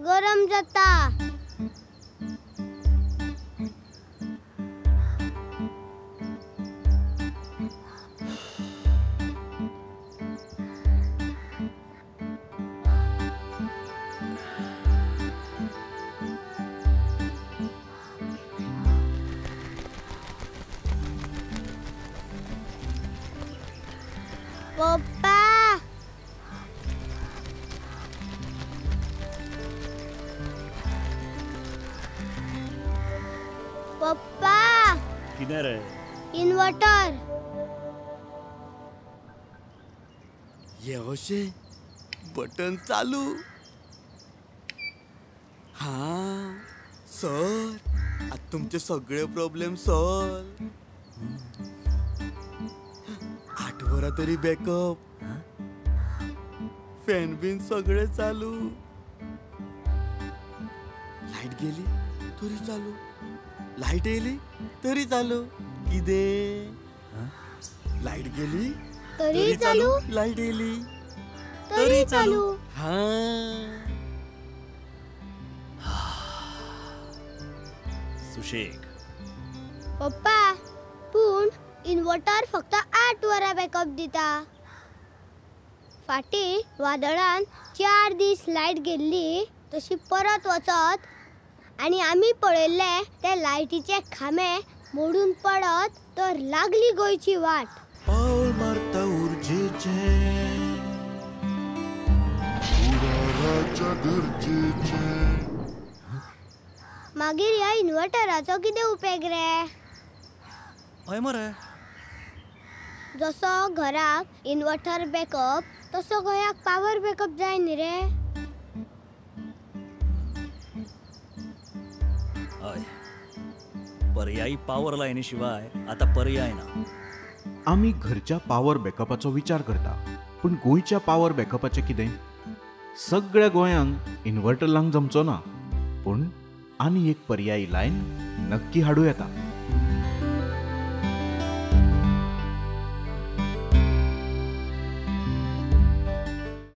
गरम जाता. पप्पा पप्पा कितें रे? इन्वर्टर. हे अशें बटन चालू. हां सर, आतां तुमचे सगळे प्रॉब्लेम सॉल्व. 8 वरां तरी बॅकअप, फॅन बीन सगळे चालू, लायट गेली तरी चालू, लायट येयली तरी चालू. कितें? लायट गेली तरी चालू, लायट येयली तरी चालू. हां सुशेग. पप्पा पूण इन्वर्टर फक्त 8 वरां बॅकअप दिता. फाटीं वादळान 4 दीस लायट गेल्ली तशी परत वचत आनी आमी पळयल्ले ते लायटीचे खांबे मोडून पडत तर लागली गोंयची वाट. पावल मारता उर्जेचें, फुडाराच्या गरजेचें. मागीर ह्या इन्वर्टराचो कितें उपेग रे? हय मरे, जसो घराक इन्वर्टर बॅकअप तसो गोंयाक पावर बॅकअप जाय न्ही रे. हय, पर्यायी पावर लायनी शिवाय आता पर्याय ना. आमी घरच्या पावर बॅकअपाचो विचार करता, पूण गोंयच्या पावर बॅकअपाचें कितें? सगळ्या गोंयांक इन्वर्टर लावंक जमचो ना, पूण आनी एक पर्यायी लायन नक्की हाडूं येता.